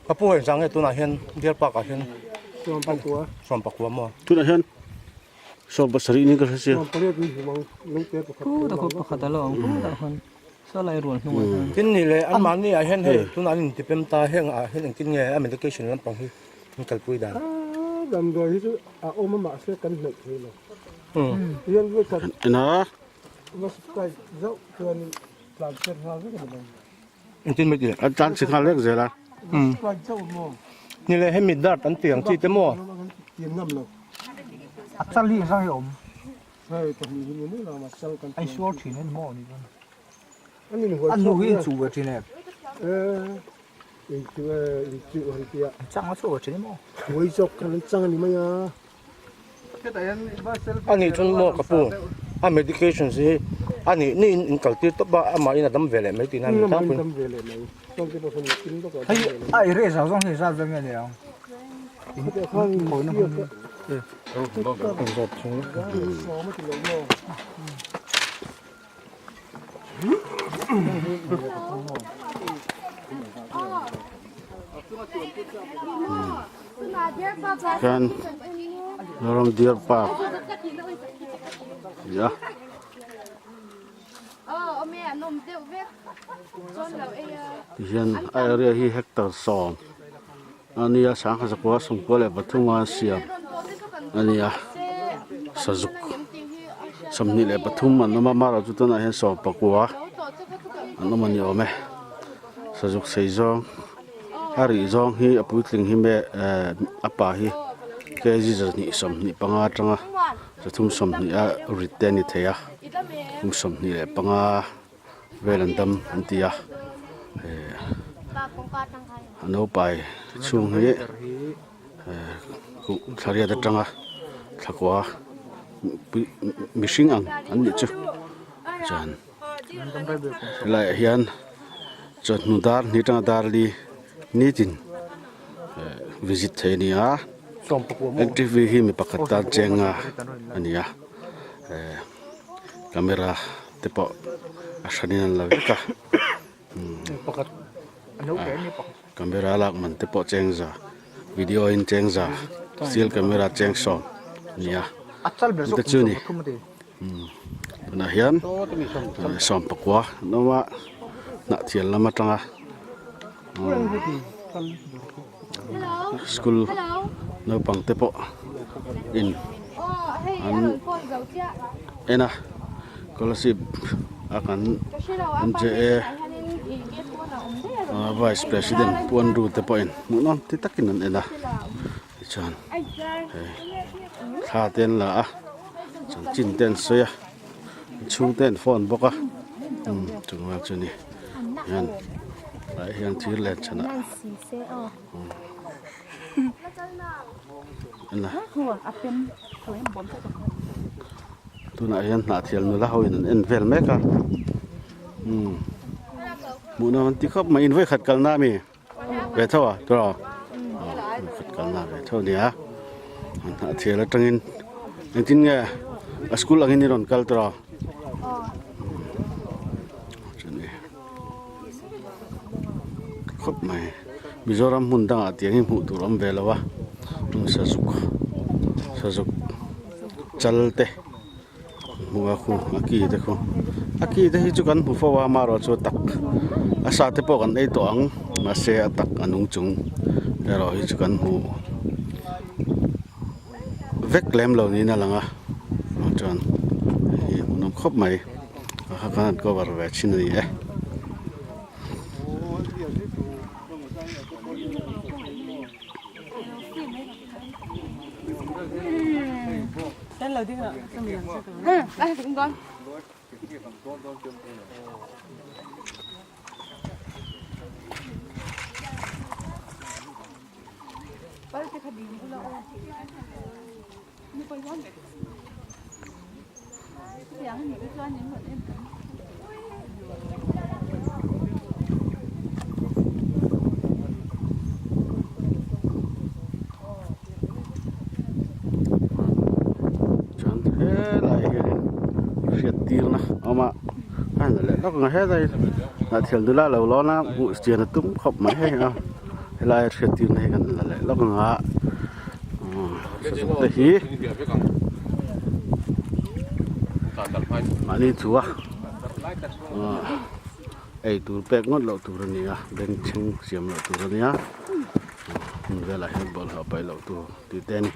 Ka pu hei zang nge tunah hian Deer Park ah hian Sawm pakua maw? Tunah hian sawm pasarih niin ka hre sia. Tin ni leh anmahni ah hian hei tunah an intipem ta heng ah hian engtin nge a medication lampang hi an kalpui dan? Ena. Engtin mai tih? An tlan chhe nghal vek zel a. Ni leh hemi dart an ti ang chi te maw? A chal hi engzang hi a awm? Ai sual thin en maw ni chuan. A nu hi inchuh ve thin em? Chang a chhuah ve thin em maw? A nih chuan maw ka pu a medication hi a nih nih in in kal tir tawp a amah in a dam ve leh mai tihna a ni tlangpui. Hei a ere zau zawng hi zat vel nge ni ang? Chuan Lawrang Deer Park nia. Tihian a area hi hectare sawm a nia sangha zakua sawmkua leh pathum a siam a nia sazuk 23 an awm a marawh chu tunah hian 19 an awm a ni awm e sazuk sei zawng a rih zawng hi a puitling hi me eh a pa hi kg 225 atanga 320 a rit te a ni thei a kum 25 vel an dam an ti a eh a naupai chhung hi eh thla riat atanga thlakua mihring ang an nih chu chuan helaiah hian chawhnu dar hnih atanga dar li nitin eh visit theih a ni a entry fee hi mi pakhat tan cheng a a ni a eh camera te pawh a hranin an la vek a camera lak man te pawh cheng za video in cheng za still camera cheng sawm a ni a te chu ni tunah hian sawm pakua an awm a hnah thial lam atanga school naupang te pawh in an en a scholarship a kan MJA vice president Pu Andrew te pawhin hmuhnawm ti takin an en a tichuan hei thla te an la a chanchin te an sawi a chhungte an phone bawk a chungah chuan ni hian tlaiah hian thir len chhanah tunah hian hnahthial nula ho in an en vel mek a umm hmuh nawm an ti khawp mai in vawikhat kalna ami ve tho a tawh vawikhat kalna ve tho a nia hnahthial atangin engtin nge a school angin i rawn kal tawh khawp mai Mizoram hmun dangah tiang hi hmuh tur a awm ve lo a sazuk sazuk chal te hmuh a khu a ki te khu a ki te hi chu kan hmu fo a amaherawhchu a tak a sa te pawh kan ei tawh ang mahse a tak a nung chung erawh hi chu kan hmu vek lem lo niin a lang a chuan hei hmuhnawm khawp mai a kha khan an cover ve thin a ni e. Chuan helai hianin hriat tirna a awm a a han la leh lawk ang a helai hnah thial nula lo lawn a hmuh chian a tum khawp mai hei a. Helai a hriat tirna hi kan la leh lawk ang a sazuk te hi mahni thu a ei tur pek ngawt loh tur a ni a bengchheng siam loh tur a nia hmun velah hian bawlhhlawh paih loh tur tih te a ni.